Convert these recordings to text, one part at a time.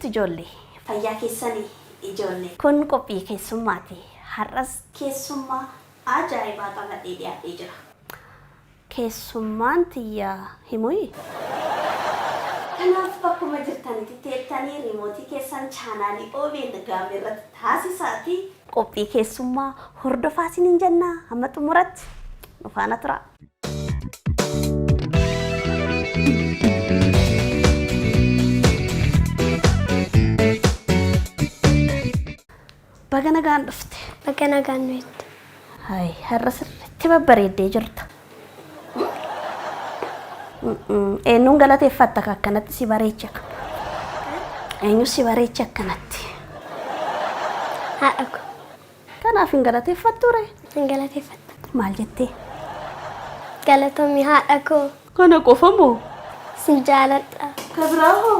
jirtu ijoollee? Fayyaa keessanii ijoollee? Kun qophii keessummaati. Har'as keessummaa ajaa'ibaa qabadhee dhiyaadhee jira. Keessummaan tiyya himuyi? Kanaaf bakkuma jirtaniti teettanii riimootii keessan chaanaalii obn Gaammee irratti taasisaatii qophii keessummaa hordofaa isiniin jenna hamma xumuratti nu faana turaa. Baga nagaan dhufte. Baga nagaan nu eegde. Hay, har'a sirriitti babbareeddee jirta. Eenyuun galateeffatta ka akkanatti si bareeche akka? Eenyu si bareeche akkanatti? Haadha koo. Kanaaf hin galateeffattuu ree? Hin galateeffadha. Maal jettee? Galatoomi haadha koo. Kana qofa moo? Sin jaaladha. Ka biraa hoo?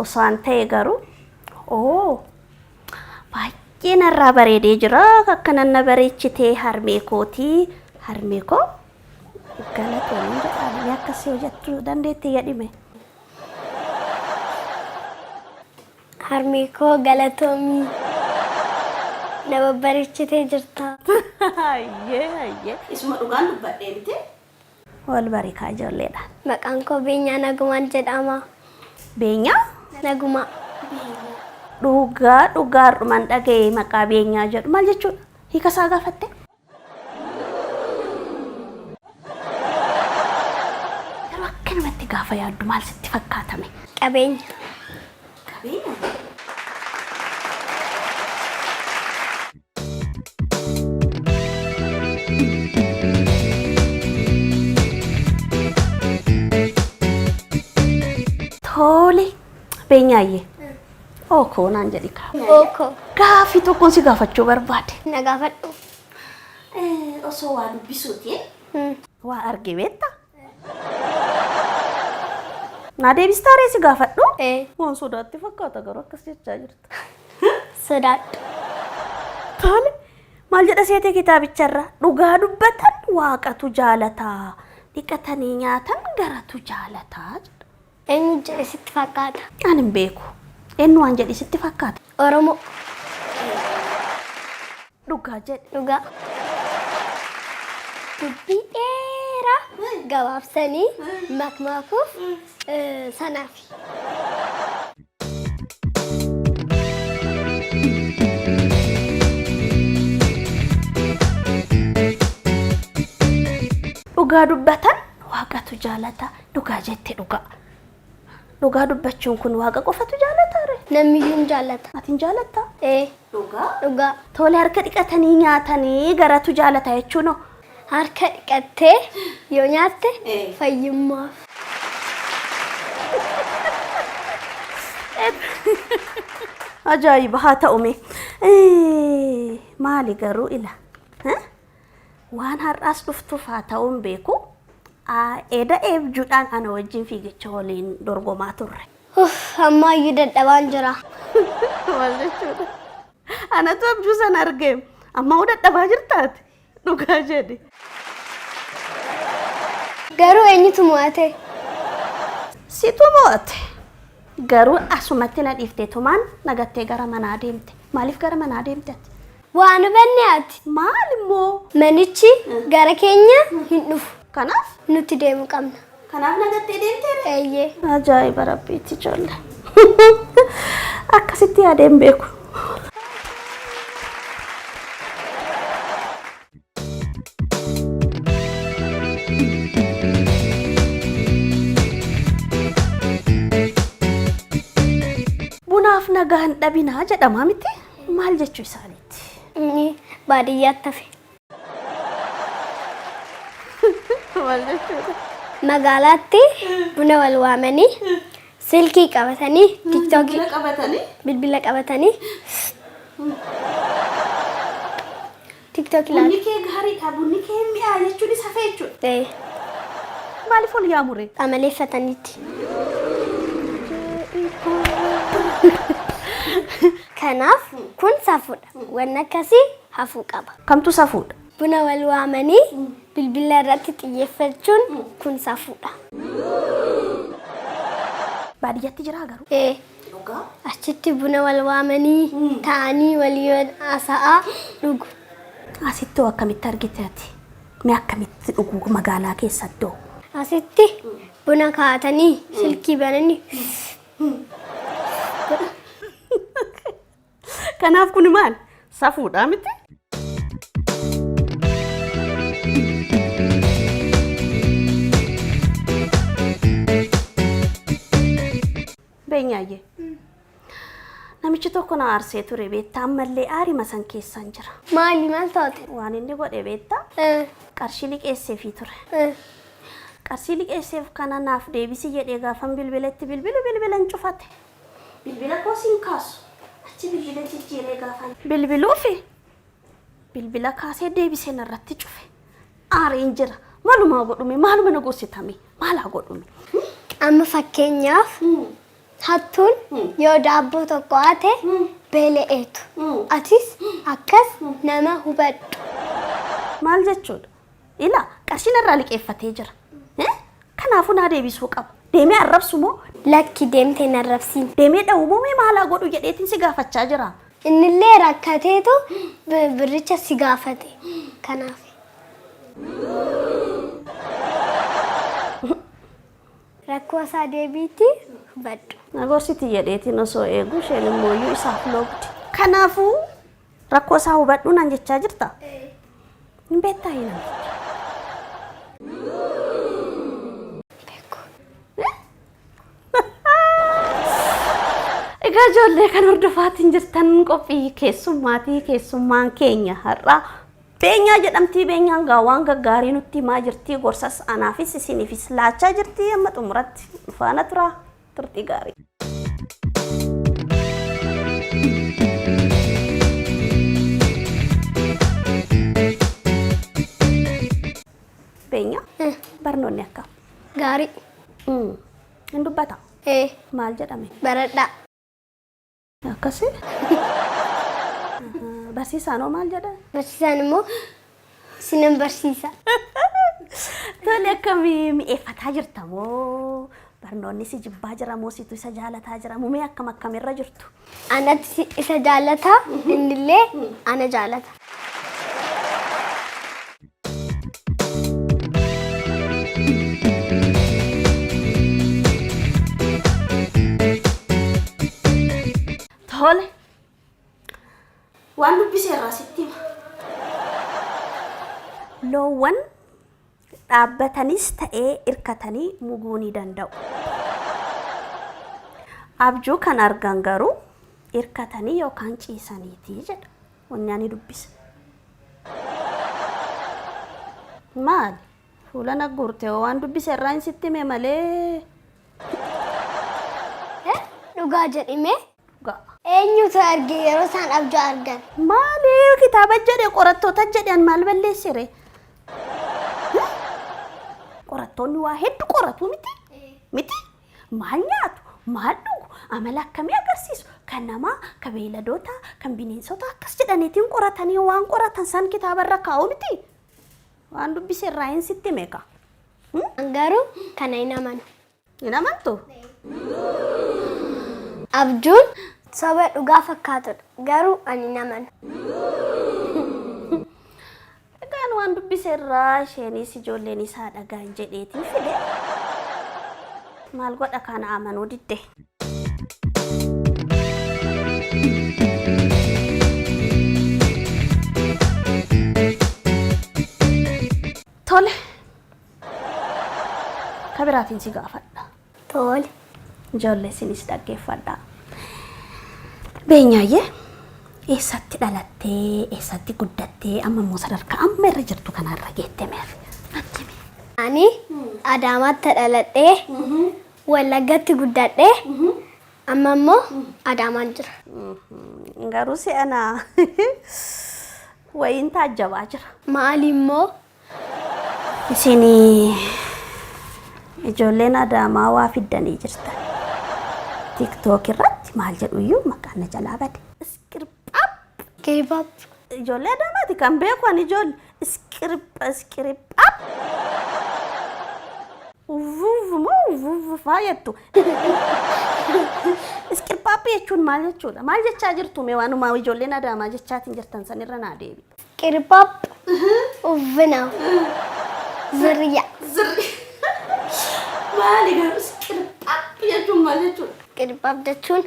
Osaan ta'e garuu oo baay'ee narraa bareedee jira akkanan na bareechitee harmee kootii harmee koo galatoomi jedhaa mee akkasii hojjechuu dandeettii jedhime. Harmee koo galatoomi. Na babbareechitee jirta. Hayyee hayyee. Isuma dhugaan dubbadhee miti. Wal bari kaa ijoolleedhaan. Maqaan koo Beenyaa Nagumaan jedhama. Beenyaa? Nagumaa. Dhugaa dhugaadhuman dhaga'e maqaa Beenyaa jedhu maal jechuudha? Hiika isaa gaafatte? Garuu akkanumatti gaafa yaaddu maal sitti fakkaatame? Qabeenya. Qabeenya? Tole Beenyaayyee. Ookoo naan jedhi kaa. Ookoo. Gaaffii tokkoon si gaafachuu barbaade. Na gaafadhu. Osoo waa dubbisuuti. Waa arge beekta? Naa deebistaa ree si gaafadhu? Ee. Waan sodaatti fakkaata garuu akkas jechaa jirta. Sodaadhu. Tole. Maal jedha seete kitaabicharra? Dhugaa dubbatan waaqatu jaalataa. Dhiqatanii nyaatan garatu jaalataa jedha. Eenyu jedhe sitti fakkaata? Ani hin beeku. Eenyu waan jedhe sitti fakkaata? Oromoo. Dhugaa jedhe. Dhugaa. Dubbii dheeraa gabaabsanii makmaakuuf sanaafi. Dhugaa dubbatan waaqatu jaalata. Dhugaa jette dhugaa. Dhugaa dubbachuun kun waaqa qofatu jaalataa ree? Namniyyuu hin jaallata. Ati hin jaalattaa? Ee. Dhugaa? Dhugaa. Tole harka dhiqatanii nyaatanii garatu jaalata jechuun hoo? Harka dhiqattee yoo nyaatte fayyummaaf. Ajaa'iba haa ta'u mee. Maali garuu ila? Waan har'aas dhuftuuf haa ta'uu hin beeku. Eda eebjuudhaan ana wajjin fiigicha waliin dorgomaa turre. Uff ammaayyuu dadhabaan jira. Maal jechuudha? Anatu abjuu sana argeem. Ammaa dadhabaa jirtaati? Dhugaa jedhi. Garuu eenyutu mo'ate? Situ mo'ate. Garuu asumatti na dhiiftee tumaan na gattee gara manaa deemte. Maaliif gara manaa deemte ati? Waa hin hubanne ati? Maal immoo? Manichi gara keenya hin dhufu. Kanaaf? Nuti deemu qabna. Kanaaf na gattee deemtee ree? Eeyyee. Ajaa'iba rabbiitti ijoollee. Akkasitti yaadee hin beeku. Bunaaf nagaa hin dhabinaa jedhama miti? Maal jechuu isaaniiti? Inni baadiyyaatti hafe. Maal jechuudha? Magaalaatti buna wal waamanii silkii qabatanii tiktookii Bilbila qabatanii? bilbila qabatanii tiktok Bunni ilaalu. kee gaariidha, bunni kee mi'aa jechuunis hafe jechuudha. Ee, Maaliif ol yaamure? Amaleeffataniiti. Kanaaf kun safuudha. Wanni akkasii hafuu qaba. Kamtu safuudha? Buna wal waamanii bilbila irratti xiyyeeffachuun kun safuudha. Baadiyyatti jiraa garuu? Ee, Dhugaa. achitti buna wal waamanii taa'anii walii haasa'aa dhugu. Asitti hoo akkamitti argite ati? Mee akkamitti dhuguu magaalaa keessatti hoo? Asitti buna kaa'atanii silkii bananii Kanaaf kun maal? Safuudha miti? Beenyaayyee. Namichi tokko na aarsee ture beektaa ammallee aarima san keessan jira. Maali maal taate? Waan inni godhe beektaa qarshii liqeesseefii ture. Qarshii liqeesseef kana naaf deebisi jedhee gaafan bilbila itti bilbilu bilbilan cufate. Bilbila koos hin kaasu. Achi bilbila jijjiiree gaafan bilbiluufi bilbila kaasee deebisee narratti cufe. Aareen jira. Maalumaa godhume maaluma na gorsitame maalaa godhume. Amma fakkeenyaaf hattuun yoo daabboo tokko hate beela'eetu. Atis akkas nama hubadhu. Maal jechuudha? Ilaa qarshii narraa liqeeffatee jira. Kanaafuu naa deebisuu qaba. Deemee arrabsu moo? Lakki deemtee hin arrabsiin. Deemee dha'u moo mee maalaa godhu jedheetiin si gaafachaa jira. Innillee rakkateetu birricha si gaafate. Kanaaf. Rakkoo isaa deebiitti hubadhu. Na gorsiti jedheetiin osoo eeguu isheen immooyyuu isaaf loogdi. Kanaafuu rakkoo isaa hubadhu naan jechaa jirta? Hin beektaa hin namticha? Beeku. Egaa ijoollee kan hordofaatiin jirtan qophii keessummaatii keessummaan keenya har'a Beenyaa jedhamtii Beenyaan gaa waan gaggaarii nutti himaa jirtii gorsas anaafis isiniifis laachaa jirtii amma xumuratti nu faana turaa turtii gaarii. Beenyaa barnoonni akkam? Gaarii. Hin dubbata? Ee. Maal jedhame? Baradhaa. Akkasi? Barsiisaan hoo maal jedha? Barsiisaan immoo sinan barsiisa. Tole akkamii mi'eeffataa jirta moo barnoonni si jibbaa jira moo situ isa jaalataa jira moo mee akkam akkamirra jirtu? Anatti isa jaalata innillee ana jaalata. Tole. Waan dubbise irraa sitti hima. Loowwan dhaabbatanis ta'ee irkatanii muguu ni danda'u. Abjuu kan argan garuu irkatanii yookaan ciisaniiti jedha. Wanni ani dubbise. Maali? Fuula na guurte hoo waan dubbise irraa hin sitti hime malee. Dhugaa jedhime. Dhugaa. Eenyutu arge yeroo isaan abjuu argan? Maali kitaaba jedhe qorattoota jedhe an maal balleessire? Qorattoonni waa hedduu qoratu miti? Miti? Maal nyaatu? Maal dhugu? Amala akkamii agarsiisu? Kan namaa, kan beeyladootaa, kan bineensotaa akkas jedhaniitiin qoratanii waan qoratan san kitaaba irra kaa'u miti? Waan dubbise irraa hin sitti hime kaa. An garuu kana hin amanu. Hin amantu? Abjuun soba dhugaa fakkaatudha. Garuu ani hin amanu. Egaan waan dubbise irraa isheenis ijoolleen isaa dhagaan jedheetiin fide. Maal godha kana amanuu didde. Tole. Ka biraatiin si gaafadha. Tole. Ijoollee isinis dhaggeeffadhaa. Beenyaayyee eessatti dhalattee eessatti guddattee amma immoo sadarkaa amma irra jirtu kanarra geette meerre natti himi. Ani Adaamaatti dhaladhee Wallaggatti guddadhee amma immoo Adaamaan jira. Garuu si'ana wayiin taajjabaa jira. Maali immoo? Isin ijoolleen Adaamaa waa fiddanii jirtan. TikTok irratti maal jedhu iyyuu maqaan na jalaa bade. Iskirphaap. Keebab. Ijoollee Adaamaati kan beeku ani ijoollee. Iskirpha iskirphaap. Uvuvu moo uvuvu faa jettu. Iskirphaap jechuun maal jechuudha? Maal jechaa jirtu mee waanuma ijoolleen Adaamaa jechaatiin jirtan sanirra naa deebi. Qirbaab. Uffina. Zirriyaa. Zirri. Maali garuu iskirphaap jechuun maal jechuudha? Qirbaab jechuun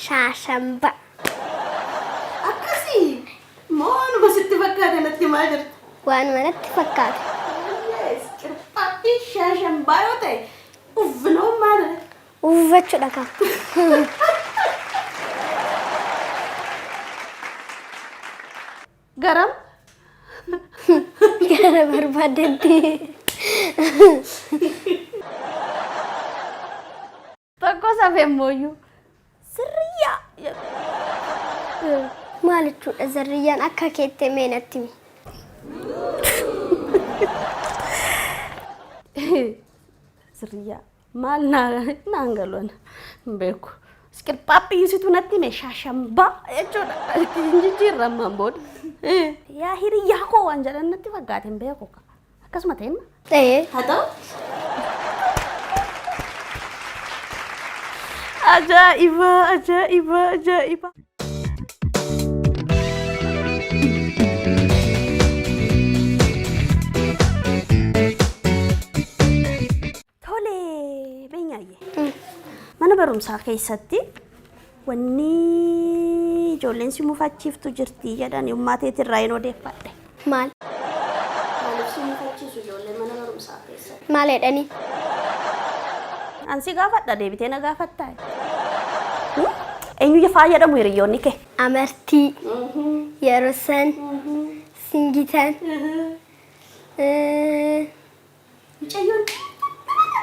shaashamba. Akkasii moo waanuma sitti fakkaate natti himaa jirta? Waanuma natti fakkaate. Iskirphaappiin shaashambaa yoo ta'e uffinoon maali? Uffachuudha kan. Garam? Gara barbaadetti. Tokko safeemmooyyuu. Sirriyaa jedhu. Maal jechuudha zirriyyaan akka keetti mee natti himi. Sirriyaa maal naan galu ana hin beeku. Iskirphaappi situ natti hime shaashambaa jechuudha. Itti hin jijjiirra ammaan booda. Yaa hiriyyaa koo waan jedhan natti fakkaate hin beeku. Akkasuma ta'inna. Ee. Haa ta'u. Ajaa'iba ajaa'iba ajaa'iba. Tole beenyaayyee. Mana barumsaa keessatti wanni ijoolleen si mufachiiftu jirti jedhan ummaateetirraa hin odeeffadhe. Maal? Maaliif si mufachiisu ijoolleen mana barumsaa keessatti? Maal jedhanii? An si gaafadha deebitee na gaafattaa? Eenyu faa jedhamu hiriyoonni kee? Amartii. Yeroo san. Singitan. Mucayyoon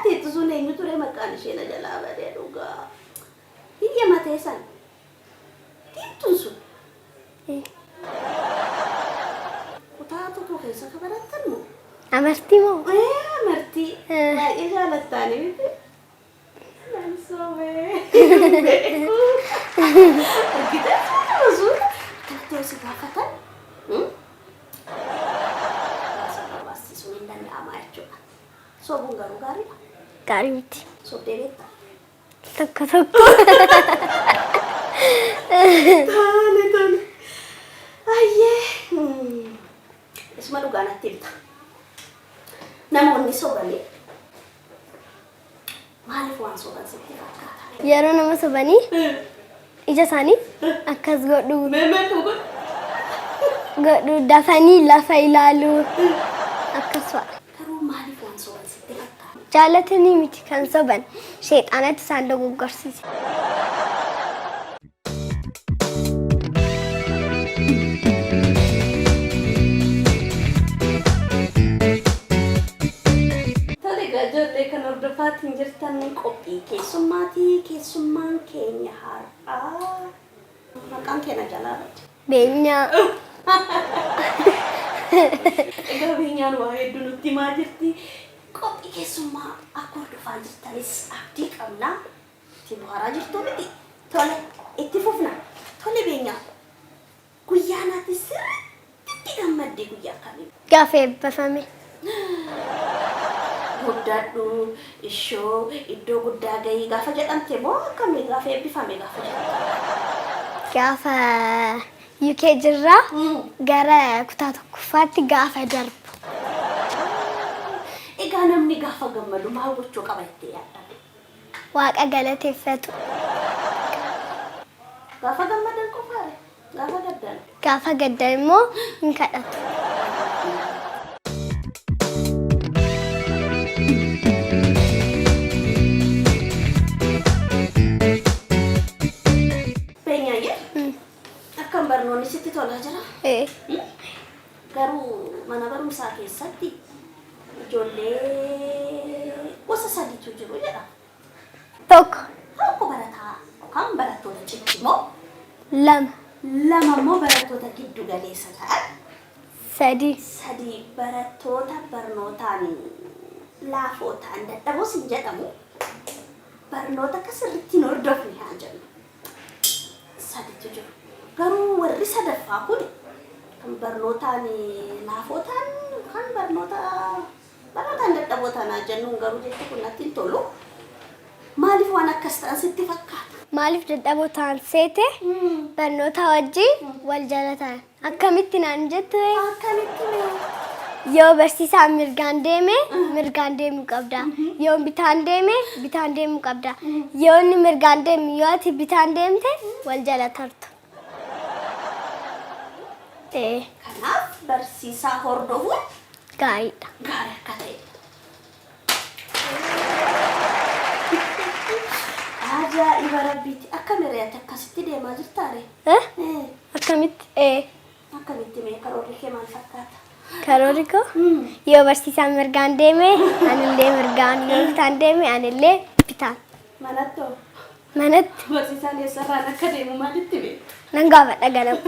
teettu sun eenyu ture maqaan ishee na jalaa badee dhugaa. Hiyya matee san. Diimtuun sun. Kutaa tokko keessa ka barattan moo? Amartii moo? Amartii. Baay'ee jaalattaani miti? Nan soobee. Argitee suutuma suuta. Akkanatti yoo si gaafatan. Hawaasa barbaachisuun hin danda'ama jechuudha. Sobuun garuu gaariidha. Gaarii miti. Sobdee beektaa? Tokko tokko. Tole tole. Ayyee. Isuma dhugaa natti himta. Namoonni sobanii maaliif waan soban sitti fakkaata? Yeroo nama sobanii ija isaanii akkas godhu Mee mee kam godhu? Godhu dafanii lafa ilaalu akkas fa'a. Garuu maaliif waan soban sitti fakkaata? Jaalatanii miti kan soban, sheexaanatti isaan dogoggorsiise. Tole egaa ijoollee kan hordofaatiin jirtan qophii keessummaatii keessummaan keenya har'aa maqaan keenya jalaa bade. Beenyaa. Egaa beenyaan waa hedduu nutti himaa jirti. Qophii keessummaa akka hordofaa jirtanis abdii qabna. Itti bohaaraa jirtu miti. Tole itti fufna. Tole beenyaa guyyaa naati sirriitti gammadde guyyaa akkamii? Gaafa eebbifame. Guddadhu ishoo iddoo guddaa gahii gaafa jedhamte moo akkamii gaafa eebbifame gaafa jedhamte? Gaafa UK jirraa gara kutaa tokkoffaatti gaafa darbu. Egaa namni gaafa gammadu maal gochuu qaba jettee yaadda? Waaqa galateeffatu. Gaafa gammadan qofaare? Gaafa gaddan? Gaafa gaddan immoo hin kadhatu. Beenyaayyee akkam barnoonni sitti tolaa jira? Ee. Garuu mana barumsaa keessatti ijoollee gosa sadiitu jiru jedha. Tokko. Tokko barataa yookaan barattoota ciccimoo. Lama. Lama immoo barattoota giddu galeessa ta'an. Sadi. Sadi barattoota barnootaan laafoo ta'an dadhaboos hin jedhamu. Barnoota akka sirriitti hin hordofne haa jennu. Saditu jiru. Garuu warri sadaffaa kun kan barnootaan laafoo ta'an kan barnoota barnootaan dadhaboo ta'an haa jennuun garuu jechi kun natti hin tolu. Maaliif waan akkas ta'an sitti fakkaata? Maaliif dadhaboo ta'an seete? Barnoota wajjin wal jala ta'an. Akkamitti naan jettu? Akkamitti mee? Yoo barsiisaan mirgaan deeme mirgaan deemuu qabda. Yoo bitaan deeme bitaan deemuu qabda. Yoo inni mirgaan deeme yoo ati bitaan deemte wal jala tartu. Ee Kanaaf barsiisaa hordofuun gaariidha. gaarii akka ta'edha. Ajaa'iba rabbiiti. Akka miriyaatti akkasitti deemaa jirtaare? Eh? Akkamitti? Ee Akkamitti mee karoorri kee maal fakkaata? Karoorri koo yoo barsiisaan mirgaan deeme anillee mirgaan yoo bitaan deeme anillee bitaan. Manattoo Manatti barsiisaan eessarraan akka deemu maalitti beektu? Nan gaafadha ganama.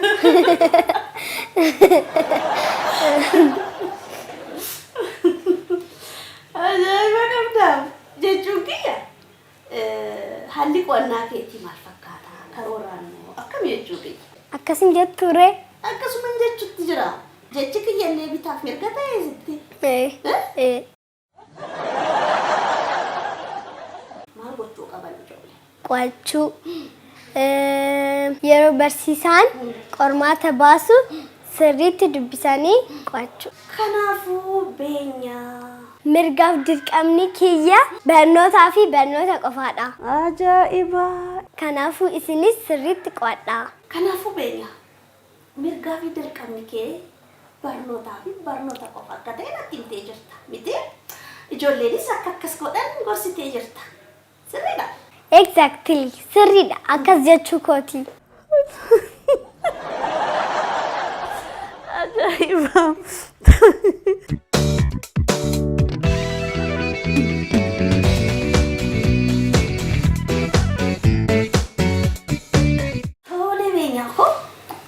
Ajaa'iba qabdaa jechuun kiyya haalli qo'annaa keetii maal fakkaata? Karooraan moo akkam jechuu kiyya? Akkasin jettu ree? Akkasuman jechutti jira. Jechi kiyyallee bitaaf mirga ta'ee sitti. Ee. Ee. Maal gochuu qaban ijoolleen? Qo'achuu. Yeroo barsiisaan qormaata baasu sirriitti dubbisanii qo'achuu. Kanaafuu Beenyaa. Mirgaaf dirqamni kiyya barnootaa fi barnoota qofaadha. Ajaa'iba! Kanaafuu isinis sirriitti qo'adhaa. Kanaafuu Beenyaa, mirgaa fi dirqamni kee barnootaa fi barnoota qofa akka ta'e natti himtee jirta. Miti? Ijoolleenis akka akkas godhan gorsitee jirta. Sirriidha? Exactly. Sirriidha. Akkas jechuu kooti. Ajaa'iba! Tole Beenyaa koo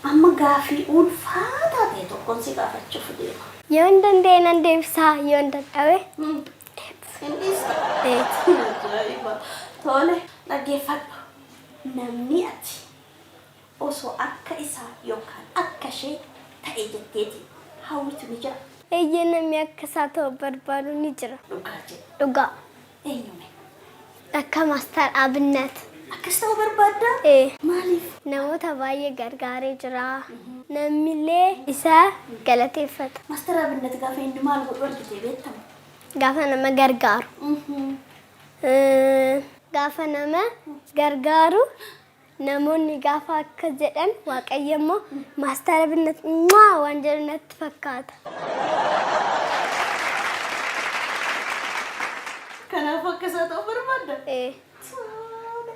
amma gaaffii ulfaataa ta'e tokkon si gaafachuuf deema. Yoon danda'e nan deebisa, yoon dadhabe Hin dhiista? Ee. Ajaa'iba! Tole dhaggeeffadhu. Namni ati osoo akka isaa yookaan akka ishee ta'e jetteeti hawwitu ni jira? Eeyyee namni akka isaa ta'u barbaadu ni jira. Dhugaa jedhi. Dhugaa. Eenyu mee? Akka Maastar Abinnat. Akkas ta'uu barbaaddaa? Ee. Maaliif? Namoota baay'ee gargaaree jira. Namnillee isa galateeffata. Maastar Abinnat gaafa inni maal godhu argitee beektama? Gaafa nama gargaaru. Gaafa nama gargaaru namoonni gaafa akkas jedhan Waaqayyo immoo Maastar Abinnat mwaa waan jedhu natti fakkaata. Kanaafuu akka isaa ta'uu barbaadda? Ee. Tole.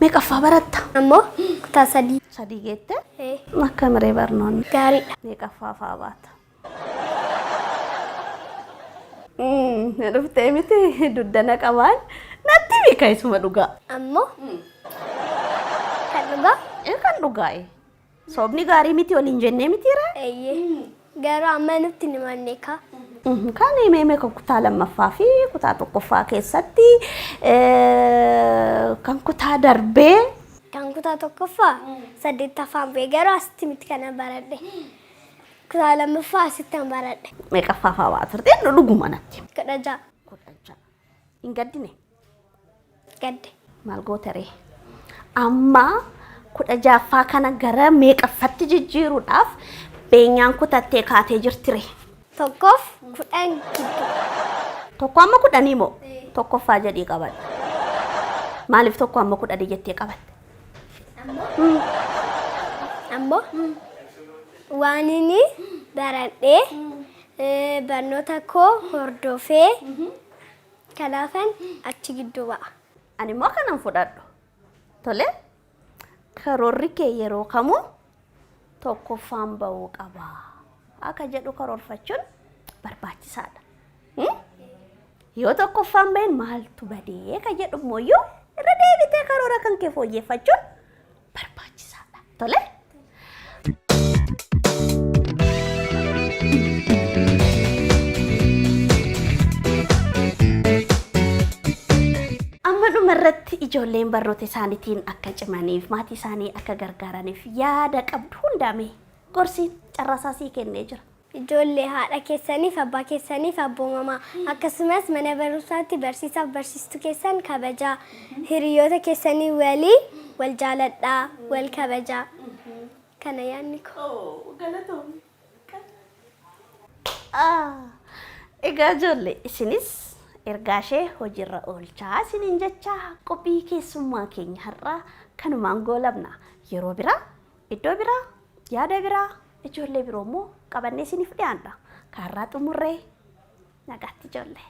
Meeqaffaa baratta? Ammoo kutaa sadii. Sadii geette? Ee. Akkam ree barnoonni? Gaariidha. Meeqaffaa faa baata? Na dhuftee miti duddana qabaan natti himi ka isuma dhugaa. Ammoo kan dhugaa? Ee kan dhugaa'e. Sobni gaarii miti waliin jennee miti ree? Eeyyee. Garuu amma nutti hin himanne kaa. Kan himee kan kutaa lammaffaa fi kutaa tokkoffaa keessatti kan kutaa darbee. Kan kutaa tokkoffaa saddeettaffaan ba'e garuu asitti miti kanan baradhe. Kutaa lammaffaa asittan baradhe. Meeqaffaa fa'aa ba'aa turte dhuguma natti. 16. 16. Hin gaddine? Gadde. Maal goota ree? Amma 16ffaa kana gara meeqaffatti jijjiiruudhaaf beenyaan kutattee kaatee jirti ree? Tokkoof 10 gidduu. Tokko amma kudhanii moo? Tokkoffaa jedhii qabadhu. Maaliif tokko amma kudhanii jettee qabatte? Ammoo waan inni baradhee barnoota koo hordofee kanaafan achi gidduu ba'a. Ani immoo kanan fudhadhu. Tole karoorri kee yeroo kamuu tokkoffaan ba'uu qaba akka jedhu karoorfachuun barbaachisaadha. Yoo tokkoffaan ba'een maaltu badee ka jedhu immoo irra deebitee karoora kan kee fooyyeffachuun barbaachisaadha. Tole. Ijoolleen barnoota isaaniitiin akka cimaniif, maatii isaanii akka gargaaraniif yaada qabdu hundaa mee gorsi carraasaa sii kennee jira. Ijoollee haadha keessaniif abbaa keessaniif abboomamaa. Akkasumas mana barumsaatti barsiisaaf barsiistuu keessan kabajaa. Hiriyoota keessanii walii wal jaaladhaa, wal kabajaa. Kana yaadni koo. Egaa ijoollee isinis ergaa ishee hojiirra oolchaa isiniin jecha qophii keessummaa keenya har'aa kanumaan goolabna. Yeroo biraa, iddoo biraa, yaada biraa, ijoollee biroo immoo qabannee isiniif dhiyaanna. Kaarraa xumurree nagaatti ijoollee.